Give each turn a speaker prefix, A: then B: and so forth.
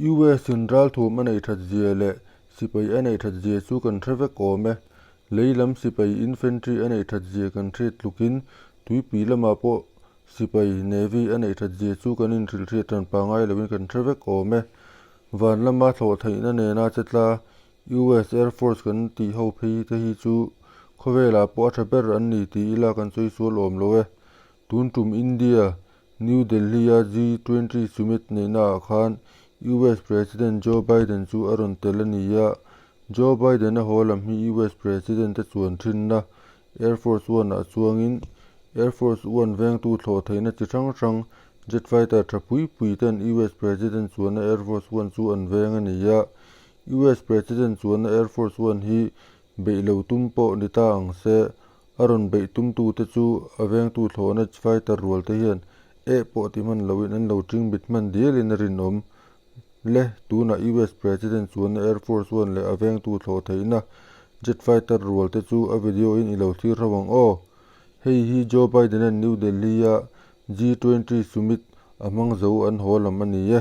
A: US in ralthuam a neih that zia leh sipai a neih that zia chu kan hre vek awm e. Lei lam sipai infantry a neih that zia kan hriat tlukin tuipui lamah pawh sipai navy a neih that zia chu kan inhrilhhriat tan pangai loin kan hre vek awm e. Van lama thlawh theihna nena che tla US Air Force kan tih ho phei te hi chu khawvelah pawh a tha ber an ni ti ila kan sawi sual awm lo e. Tun tum India, New Delhi-a G20 Summit neihnaah khan US President Joe Biden chu a rawn tel a ni a. Joe Biden-a haw lam hi US President a chuan thinna Air Force One-ah chuangin Air Force One vengtu thlawh theihna chi hrang hrang jet fighter tha pui pui ten US President chuanna Air Force One chu an veng a ni a. US President chuanna Air Force One hi beih lo tum pawh ni ta ang se, a rawn beih tumtute chu a vengtu thlawhna fighter rual te hian eh pawh ti hman loin an lo ṭing bit hman dialin a rinawm. Le, tunah US President chuanna Air Force One leh a vengtu thlawh theihna jet fighter rual te chu a video in i lo thlir ho ang aw. Hei hi Joe Biden-a'n New Delhi-a G20 Summit a hmang zo an haw lam a ni e.